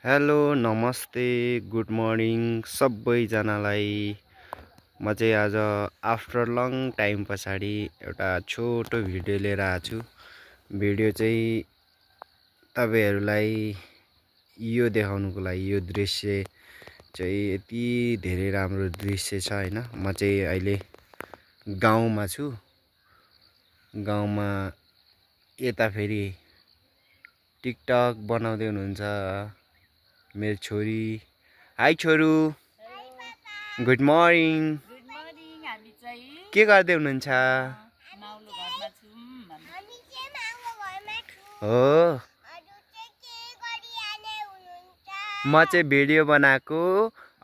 Hello नमस्ते good morning सबैजनालाई। म चाहिँ आज आफ्टर लङ टाइम पछाडि एउटा छोटो भिडियो लिएर आएको छु। भिडियो चाहिँ तपाईहरुलाई यो देखाउनुको लागि, यो दृश्य चाहिँ यति धेरै राम्रो दृश्य छ हैन। म चाहिँ अहिले गाउँमा छु। गाउँमा यता फेरि टिकटक बनाउँदै हुनुहुन्छ मेरो छोरी। हाई छोरू। Good morning. Good morning. हामी चाहिँ के गर्दै हुनुहुन्छ? माउलो घरमा छौं। हामी चाहिँ माउलो घरमा छौं। हो। अरु चाहिँ के गरिआले हुनुहुन्छ? म चाहिँ भिडियो बनाएको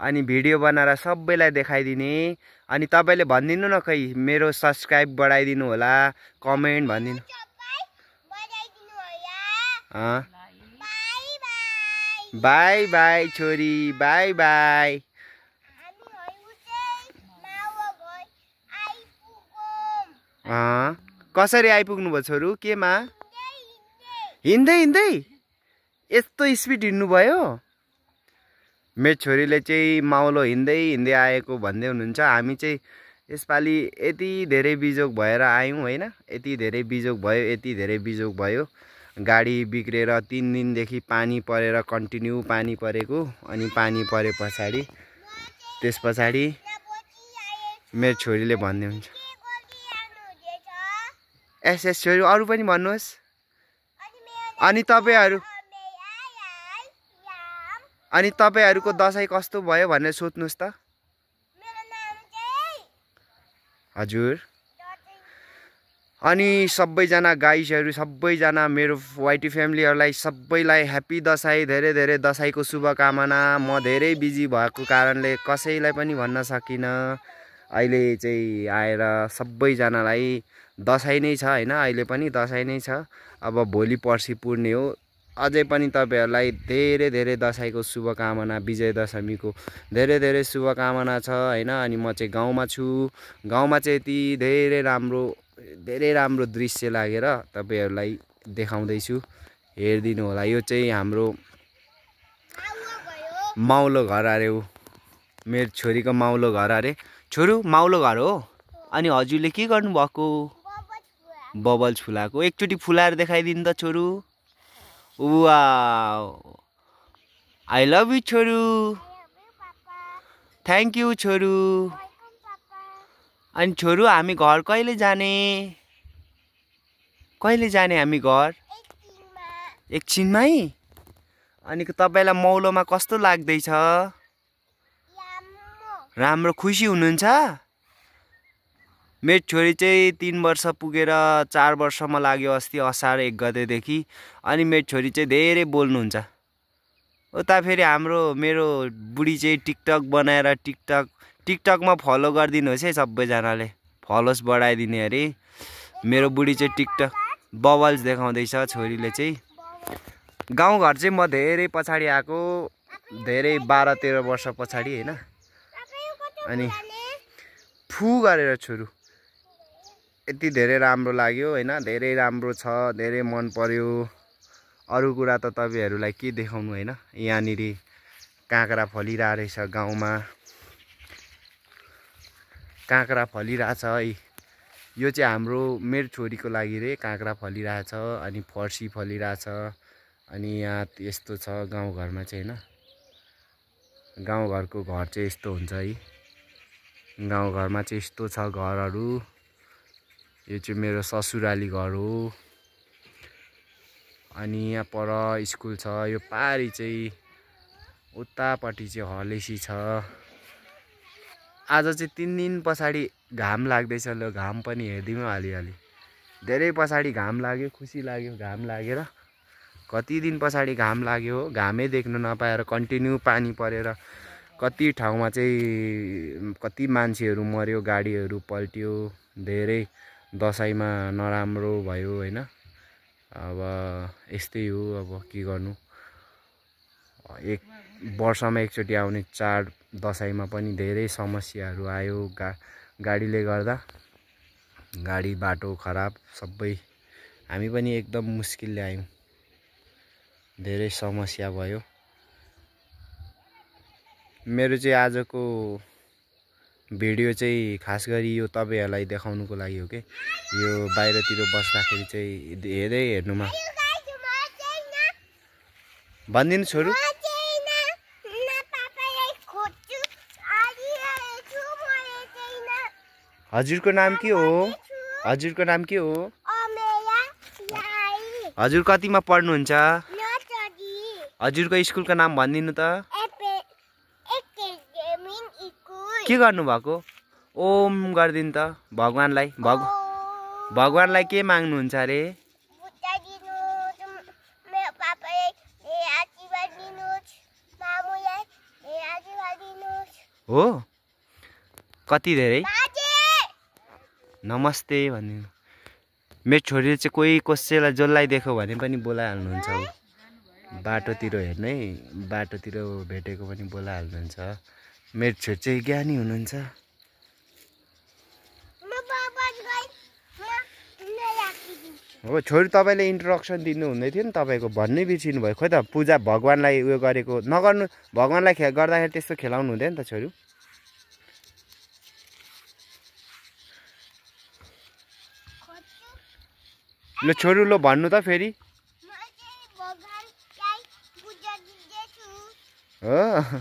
अनि भिडियो बनाएर सबैलाई देखाइदिने। अनि तपाईले भनिदिनु न, खै मेरो सब्स्क्राइब बढाइदिनु होला, कमेन्ट भनिदिनु। बढाइदिनु होला। बाई बाई बाई छोरी, बाई बाई। कसरी आइपुग्नु भयो छोरू? केमा? हिँड्दै हिँड्दै? यस्तो स्पिड हिँड्नु भयो? मेरो छोरीले चाहिँ माउलो हिँड्दै हिँड्दै आएको भन्दै हुनुहुन्छ। हामी चाहिँ यसपालि यति धेरै बिजोग भएर आयौँ हैन। यति धेरै बिजोग भयो। गाडी बिग्रेर 3 दिनदेखि पानी परेर कन्टिन्यू पानी परेको। अनि पानी परे पछाडि त्यस पछाडि मेरो छोरीले भन्दै हुन्छ, एस छोरी अरु पनि भन्नुहोस्। अनि तपाईहरुको दशैं कस्तो भयो भनेर सोध्नुस् त। हजुर। अनि सबैजना गाइसहरु, सबैजना मेरो वाइटी फ्यामिलीहरुलाई सबैलाई ह्यापी दशैं। धेरै धेरै दशैंको शुभकामना। म धेरै बिजी भएको कारणले कसैलाई पनि भन्न सकिन। अहिले चाहिँ आएर सबैजनालाई दशैं नै छ हैन। अहिले पनि दशैं नै छ। अब भोलि पर्सि पुर्ने हो। अझै पनि तपाईहरुलाई धेरै धेरै दशैंको शुभकामना, विजय दशमीको धेरै धेरै शुभकामना छ हैन। अनि म चाहिँ गाउँमा छु। गाउँमा चाहिँ यति धेरै राम्रो दृश्य लागेर तपाईहरुलाई देखाउँदै छु। हेर्दिनु होला। यो चाहिँ हाम्रो माउलो घर अरे हो। मेरो छोरीको माउलो घर अरे। छोरू माउलो घर हो? अनि हजुरले के गर्नु भएको? बबल्स फुलाएको। एकचोटी फुलाएर देखाइदिनु त छोरू। वाउ, आई लभ यू छोरू। थ्याङ्क यू छोरू। अनि छोरू हामी घर कहिले जाने? कहिले जाने हामी घर? एकछिनमै। अनि तपाईलाई मौलोमा कस्तो लाग्दैछ? राम्रो। खुसी हुनुहुन्छ? मेरो छोरी चाहिँ 3 वर्ष पुगेर 4 वर्षमा लाग्यो अस्ति असार 1 गतेदेखि। अनि मेरो छोरी चाहिँ धेरै बोल्नुहुन्छ। उता फेरि मेरो बुढी चाहिँ टिकटक बनाएर टिकटकमा फलो गरिदिनुहोस् है सबैजनाले। फलोस बढाइदिने अरे। मेरो बुढी चाहिँ टिकटक बबल्स देखाउँदैछ छोरीले चाहिँ। गाउँघर चाहिँ म धेरै पछाडि आएको, धेरै 12-13 वर्ष पछाडि हैन। अनि फु गरेर छोरू यति धेरै राम्रो लाग्यो हैन। धेरै राम्रो छ, धेरै मन पर्यो। अरु कुरा त तपाईहरुलाई के देखाउनु हैन। यहाँनिर काँक्रा फलिरा रहेछ गाउँमा। काँक्रा फलिरहेछ है। यो चाहिँ मेरो छोरीको लागि रे काँक्रा फलिरहेछ। अनि फर्सी फलिरहेछ। अनि यहाँ यस्तो छ गाउँघरमा चाहिँ हैन। गाउँघरको घर चाहिँ यस्तो हुन्छ है। गाउँघरमा चाहिँ यस्तो छ घरहरु। यो चाहिँ मेरो ससुराली घर हो। अनि यहाँ पर स्कुल छ। यो पारी चाहिँ उतापट्टि चाहिँ हलेसी छ। आज चाहिँ 3 दिन पछाडि घाम लाग्दैछ। ल घाम पनि हेर्दिनु अलि। धेरै पछाडि घाम लाग्यो। खुसी लाग्यो घाम लागेर। कति दिन पछाडि घाम लाग्यो हो। घामै देख्न नपाएर कन्टिन्यू पानी परेर कति ठाउँमा चाहिँ कति मान्छेहरू मर्यो, गाडीहरू पल्ट्यो। धेरै दशैंमा नराम्रो भयो हैन। अब यस्तै हो। अब के गर्नु। एक वर्षमा एकचोटि आउने चाड दशैंमा पनि धेरै समस्याहरू आयो। गाडीले गर्दा गाडी बाटो खराब सबै। हामी पनि एकदम मुस्किलले आयौं। धेरै समस्या भयो। मेरो चाहिँ आजको भिडियो चाहिँ खास गरी यो तपाईहरुलाई देखाउनुको लागि हो के। यो बाहिरतिर बस्दाखेरि चाहिँ धेरै हेर्नुमा भन्दिनु छोरु। हजुरको नाम के हो? हजुरको नाम के हो? हजुर कतिमा पढ्नुहुन्छ? हजुरको स्कुलको नाम भनिदिनु त। के गर्नु भएको? ओम गर्दिनु त भगवानलाई। भगवानलाई के माग्नुहुन्छ अरे? हो कति धेरै नमस्ते भनिदिनु। मेरो छोरीले चाहिँ कोही कसैलाई जसलाई देख्यो भने पनि बोलाइहाल्नुहुन्छ। बाटोतिर हेर्नै बाटोतिर भेटेको पनि बोलाइहाल्नुहुन्छ। मेरो छोरी चाहिँ ज्ञानी हुनुहुन्छ। हो छोरी तपाईले इन्ट्रोडक्सन दिनु हुँदै थियो नि, तपाईको भन्नै बिर्सिनु भयो। खोइ त पूजा भगवानलाई उयो गरेको नगर्नु, भगवानलाई गर्दाखेरि त्यस्तो खेलाउनु हुँदैन त छोरी। ल छोरू लो भन्नु त फेरि। हो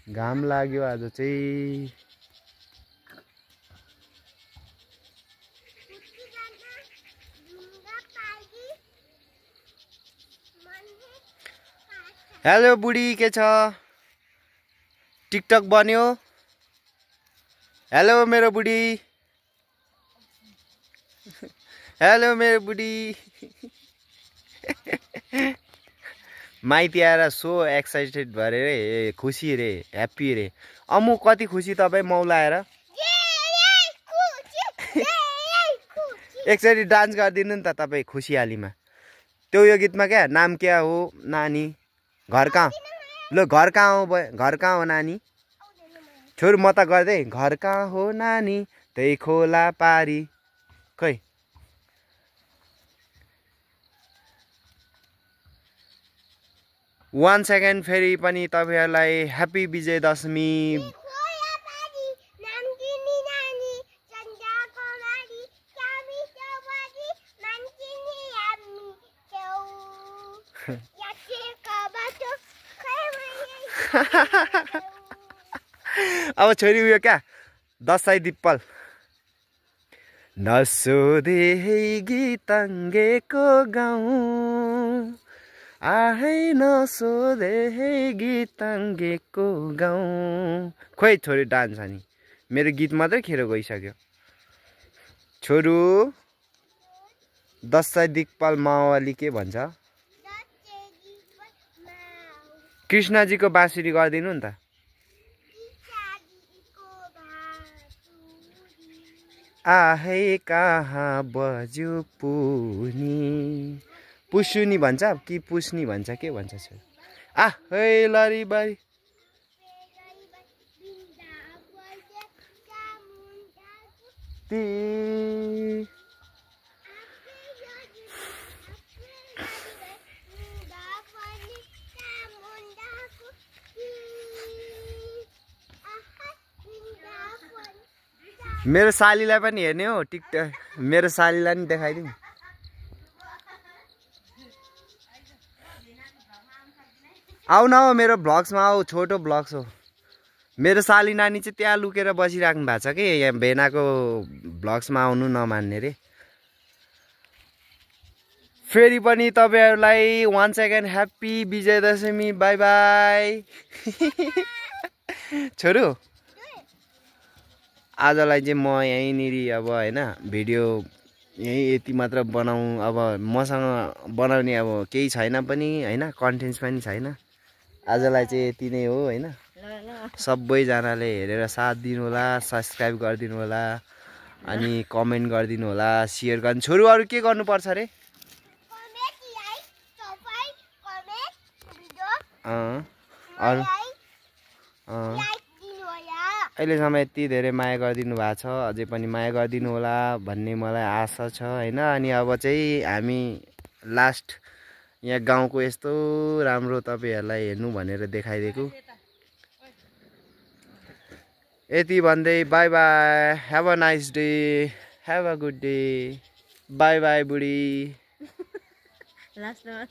घाम लाग्यो आज चाहिँ। हेलो बुढी के छ? टिकटक बन्यो? हेलो मेरो बुढी। हेलो मेरो बुढी। माइती आएर सो एक्साइटेड भरे रे, खुसी रे, ह्याप्पी रे। अम्मु कति खुसी तपाईँ मौला आएर? एकचोटि डान्स गरिदिनु नि त तपाईँ खुसियालीमा। त्यो यो गीतमा क्या नाम क्या हो नानी? घर कहाँ? ल घर कहाँ हो? घर कहाँ हो नानी? छोरू म त गर्दै। घर कहाँ हो नानी त्यही खोला पारी। खै 1 सेकेन्ड फेरि पनि तपाईहरुलाई ह्यापी विजय दशमी। अब छोरी उयो क्या दसैँ दिप्पल। नसोधे गीतङ्गेको गाउँ आहै नसोधे गीतङ्गेको गाउँ। खोइ छोरी डान्स अनि मेरो गीत मात्रै खेर गइसक्यो। छोरू दसैँ दिक्पाल माओवाली के भन्छ? कृष्णजीको बाँसुरी गरिदिनु नि त। आहै कहाँ बज्यो पुनी। पुसुनी भन्छ कि पुस्नी भन्छ के भन्छ छोरी? आहै लरी बारी। मेरो सालीलाई पनि हेर्ने हो टिकटक। मेरो सालीलाई नि देखाइदिउँ। आउ न हो मेरो भ्लग्समा आऊ, छोटो भ्लग्स हो। मेरो साली नानी चाहिँ त्यहाँ लुकेर बसिराख्नु भएको छ कि यहाँ भेनाको भ्लग्समा आउनु नमान्ने रे। फेरि पनि तपाईहरुलाई 1 second happy Vijaya Dashami. Bye bye. छोरू आजलाई चाहिँ म यहीँनिर अब हैन भिडियो यही यति मात्र बनाऊ। अब मसँग बनाउने अब केही छैन पनि हैन, कन्टेन्ट्स पनि छैन। आजलाई चाहिँ यति नै हो हैन। सबैजनाले हेरेर साथ दिनु होला, सब्स्क्राइब गरिदिनु होला, अनि कमेन्ट गरिदिनु होला, शेयर गर्नु। छोरू अरु के गर्नुपर्छ रे? अरु अहिलेसम्म यति धेरै माया गरिदिनु भएको छ, अझै पनि माया गरिदिनु होला भन्ने मलाई आशा छ हैन। अनि अब चाहिँ हामी लास्ट यहाँ गाउँको यस्तो राम्रो तपाईहरुलाई हेर्नु भनेर देखाइदिएको। यति भन्दै by by, have a nice day, have a good day, by by बुढी। लास्टमा